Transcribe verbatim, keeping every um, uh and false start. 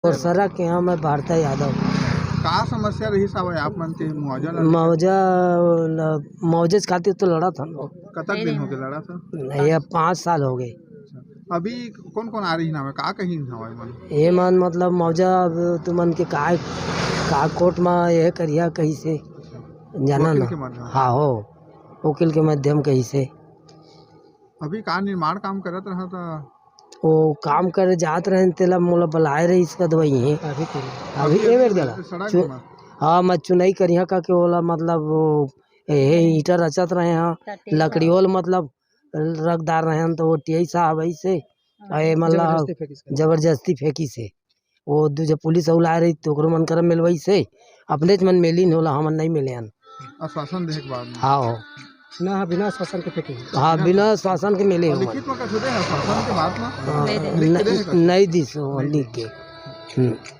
और सरा के यहाँ मैं भारता यादव। का समस्या रहिस हवय आप मन के मुआवजा ल? मुआवजा ल-, मुआवजे खातिर तो लड़त हन। कतक दिन हो गए लड़त हन? ये पाँच साल हो गए। अभी कौन कौन आ रही नाम है, का कही हवय मन? ये मन मतलब मुआवजा अब तुमन के का, का कोर्ट में ये करिया कही से जाना वकील ना। के माध्यम। हाँ हो, वकील के माध्यम कही से। अभी का निर्माण काम करत रहा था? वो काम करे जात रहे, तेला मोला बुलाए रहिस का दवाई है। अभी के? अभी अभी ए मेर अभी गला। सड़क चु-, में? हाँ, मैं चुनाई करिहा का के ओला मतलब वो, ए, ईंटा रचत रहे हाँ, लकड़ी ओला मतलब रखदार रहे हैं, तो वो टीआई साहब ऐसे, हाँ। ए, मतलब जबरदस्ती फेंकिस का? जबरदस्ती फेंकिस हे। वो दू जब पुलिस अउ लाए रही, तो ओकरो मन करा मिलवाइस हे। अपनेच मन मिलिन होला, हमन नहीं मिले हन। आश्वासन देहे के बाद में। हाँ, हो। ना, हाँ, बिना आश्वासन के फेंके। हाँ, बिना आश्वासन के मिले और हो। लिखित में कुछ दे आश्वासन के बाद में? हाँ, नहीं दे। न-, लिख के दे। नहीं दिस हो, लिख के। हम्म।